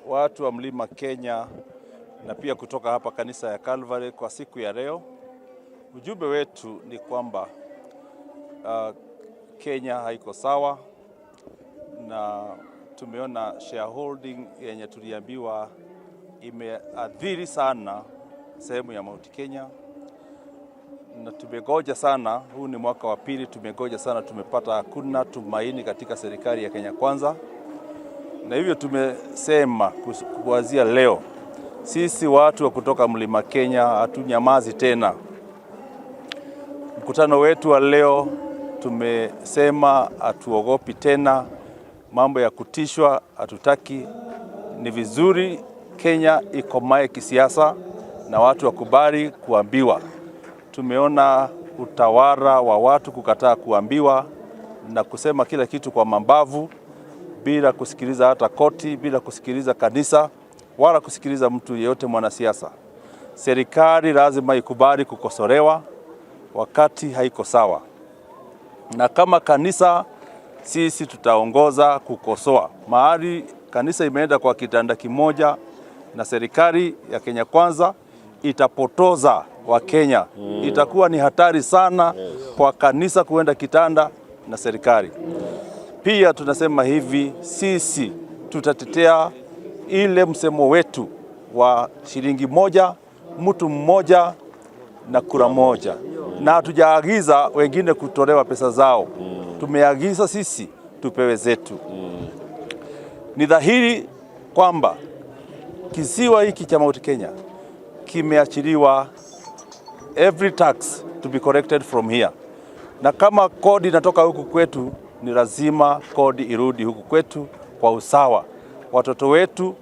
Watu wa Mlima Kenya na pia kutoka hapa kanisa ya Calvary kwa siku ya leo, ujumbe wetu ni kwamba Kenya haiko sawa, na tumeona shareholding yenye tuliambiwa imeathiri sana sehemu ya Mount Kenya, na tumegoja sana. Huu ni mwaka wa pili, tumegoja sana, tumepata hakuna tumaini katika serikali ya Kenya Kwanza, na hivyo tumesema kuanzia leo sisi watu wa kutoka Mlima Kenya hatunyamazi tena. Mkutano wetu wa leo tumesema hatuogopi tena, mambo ya kutishwa hatutaki. Ni vizuri Kenya ikomae kisiasa na watu wakubali kuambiwa. Tumeona utawala wa watu kukataa kuambiwa na kusema kila kitu kwa mabavu bila kusikiliza hata koti, bila kusikiliza kanisa wala kusikiliza mtu yeyote mwanasiasa. Serikali lazima ikubali kukosolewa wakati haiko sawa, na kama kanisa sisi tutaongoza kukosoa. Mahali kanisa imeenda kwa kitanda kimoja na serikali ya Kenya Kwanza itapotoza Wakenya. Itakuwa ni hatari sana kwa kanisa kuenda kitanda na serikali. Pia tunasema hivi, sisi tutatetea ile msemo wetu wa shilingi moja mtu mmoja na kura moja, na hatujaagiza wengine kutolewa pesa zao. Tumeagiza sisi tupewe zetu. Ni dhahiri kwamba kisiwa hiki cha Mount Kenya kimeachiliwa every tax to be collected from here, na kama kodi inatoka huku kwetu, ni lazima kodi irudi huku kwetu kwa usawa. Watoto wetu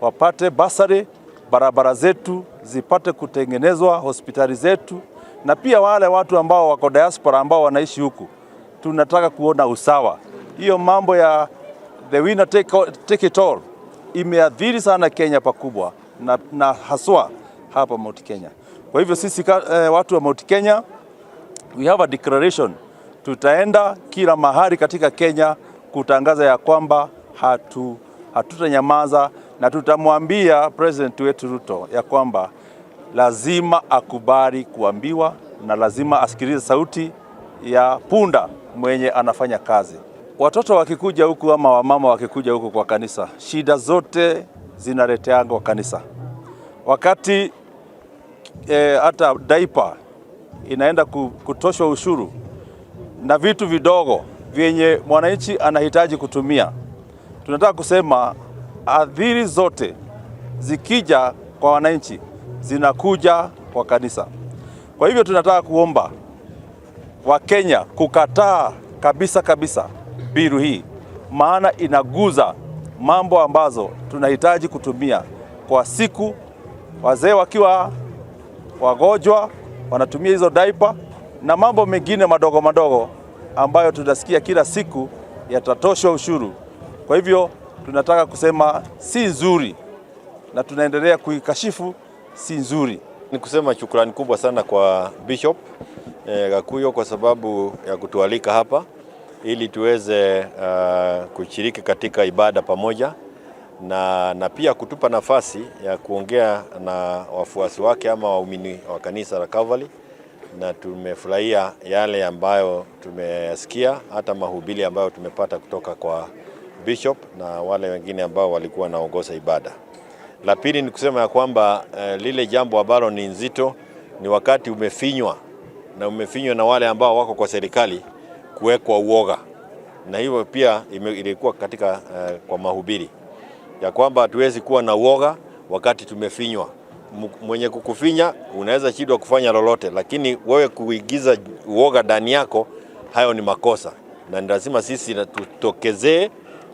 wapate bursary, barabara zetu zipate kutengenezwa, hospitali zetu, na pia wale watu ambao wako diaspora ambao wanaishi huku, tunataka kuona usawa. Hiyo mambo ya the winner take it all imeathiri sana Kenya pakubwa na haswa hapa Mount Kenya. Kwa hivyo sisi watu wa Mount Kenya, we have a declaration, tutaenda kila mahali katika Kenya kutangaza ya kwamba hatutanyamaza na tutamwambia president wetu Ruto ya kwamba lazima akubali kuambiwa na lazima asikilize sauti ya punda mwenye anafanya kazi. Watoto wakikuja huku ama wamama wakikuja huku kwa kanisa, shida zote zinaleteangwa kanisa. Wakati hata diaper inaenda kutoshwa ushuru na vitu vidogo vyenye mwananchi anahitaji kutumia, tunataka kusema athari zote zikija kwa wananchi zinakuja kwa kanisa. Kwa hivyo tunataka kuomba Wakenya kukataa kabisa kabisa bill hii, maana inaguza mambo ambazo tunahitaji kutumia kwa siku. Wazee wakiwa wagonjwa wanatumia hizo diaper na mambo mengine madogo madogo ambayo tunasikia kila siku yatatoshwa ushuru. Kwa hivyo tunataka kusema si nzuri, na tunaendelea kuikashifu, si nzuri. Ni kusema shukrani kubwa sana kwa Bishop Gakuyo kwa sababu ya kutualika hapa ili tuweze kushiriki katika ibada pamoja na pia kutupa nafasi ya kuongea na wafuasi wake ama waumini wa kanisa la Calvary, na tumefurahia yale ambayo tumeyasikia, hata mahubiri ambayo tumepata kutoka kwa Bishop na wale wengine ambao walikuwa wanaongoza ibada. La pili ni kusema ya kwamba lile jambo ambalo ni nzito ni wakati umefinywa na umefinywa na wale ambao wako kwa serikali kuwekwa uoga, na hivyo pia ilikuwa katika kwa mahubiri ya kwamba hatuwezi kuwa na uoga wakati tumefinywa. Mwenye kukufinya unaweza shindwa kufanya lolote, lakini wewe kuingiza uoga ndani yako, hayo ni makosa, na ni lazima sisi tutokezee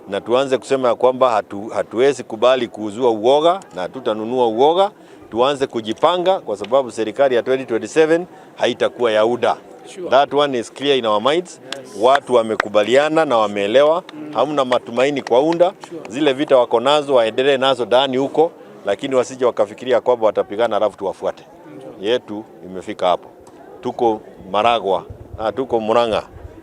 na tuanze kusema ya kwamba hatuwezi kubali kuuzua uoga na hatutanunua uoga. Tuanze kujipanga kwa sababu serikali ya 2027 haitakuwa ya UDA. Sure. That one is clear in our minds. Watu wamekubaliana na wameelewa, hamna matumaini kwa UNDA. Zile vita wako nazo waendelee nazo ndani huko, lakini wasije wakafikiria kwamba watapigana alafu tuwafuate. Yetu imefika hapo. Tuko Maragwa, tuko Murang'a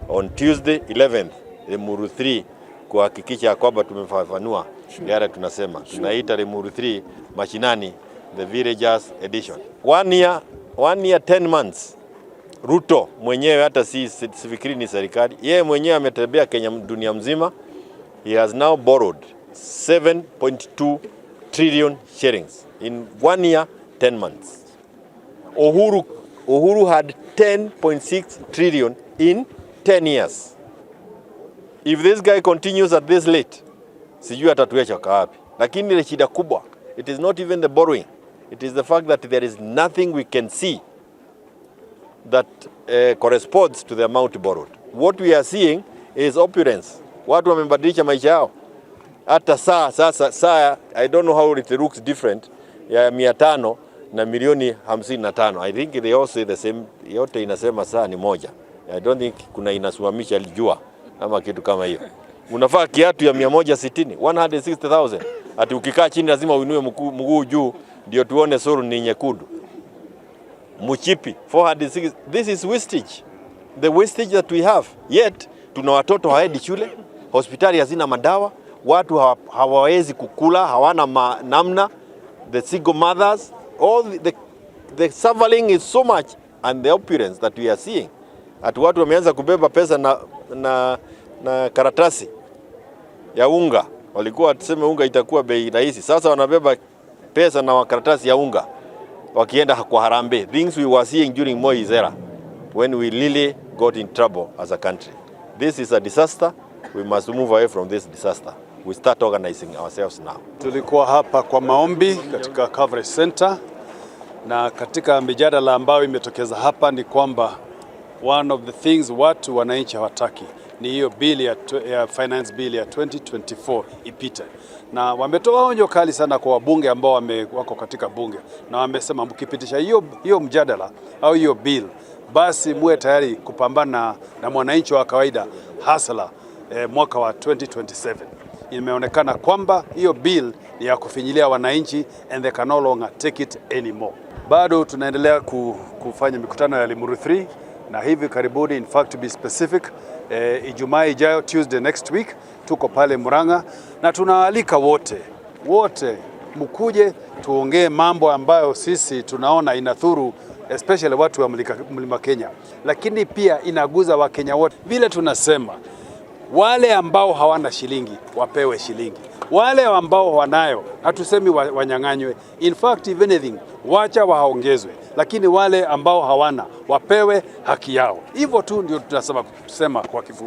on Tuesday 11th Limuru 3 kuhakikisha kwamba tumefafanua Yale tunasema tunaita Limuru 3 mashinani, the villagers edition. One year 10 months Ruto mwenyewe hata si sifikiri ni serikali, yeye mwenyewe ametembea Kenya dunia mzima. He has now borrowed 7.2 trillion shillings in one year 10 months. Uhuru had 10.6 trillion in 10 years. If this guy continues at this rate, sijui atatuacha wapi. Lakini ile shida kubwa, it is not even the borrowing. It is the fact that there is nothing we can see that corresponds to the amount borrowed. What we are seeing is opulence. Watu wamebadilisha maisha yao. Hata saa sasa saa I don't know how it looks different ya 500 na milioni 55. I think they all say the same, yote inasema saa ni moja. I don't think kuna inasimamisha jua ama kitu kama hiyo. Unavaa kiatu ya 160, 160,000. Ati ukikaa chini lazima uinue mguu juu ndio tuone sole ni nyekundu. Mshipi 406. This is wastage. The wastage that we have. Yet tuna watoto hawaendi shule, hospitali hazina madawa, watu hawawezi kukula, hawana namna, the single mothers, all the suffering is so much and the opulence that we are seeing. Ati watu wameanza kubeba pesa na karatasi ya unga. Walikuwa tuseme unga itakuwa bei rahisi, sasa wanabeba pesa na karatasi ya unga wakienda kwa harambee. Things we were seeing during Moi's era when we really got in trouble as a country. This is a disaster. We must move away from this disaster. We start organizing ourselves now. Tulikuwa hapa kwa maombi katika Calvary Center, na katika mijadala ambayo imetokeza hapa ni kwamba one of the things watu wananchi hawataki ni hiyo bill ya finance bill ya 2024 ipite, na wametoa onyo kali sana kwa wabunge ambao wako katika bunge, na wamesema mkipitisha hiyo mjadala au hiyo bill, basi muwe tayari kupambana na mwananchi wa kawaida hustler mwaka wa 2027. Imeonekana kwamba hiyo bill ni ya kufinyilia wananchi and they can no longer take it anymore. Bado tunaendelea kufanya mikutano ya Limuru 3 na hivi karibuni, in fact to be specific, Ijumaa ijayo, Tuesday next week, tuko pale Murang'a na tunaalika wote wote mkuje tuongee mambo ambayo sisi tunaona inadhuru especially watu wa Mlima Kenya, lakini pia inaguza Wakenya wote. Vile tunasema wale ambao hawana shilingi wapewe shilingi, wale ambao wanayo hatusemi wanyang'anywe. In fact if anything, wacha waongezwe, lakini wale ambao hawana wapewe haki yao. Hivyo tu ndio tunasema kusema kwa kifupi.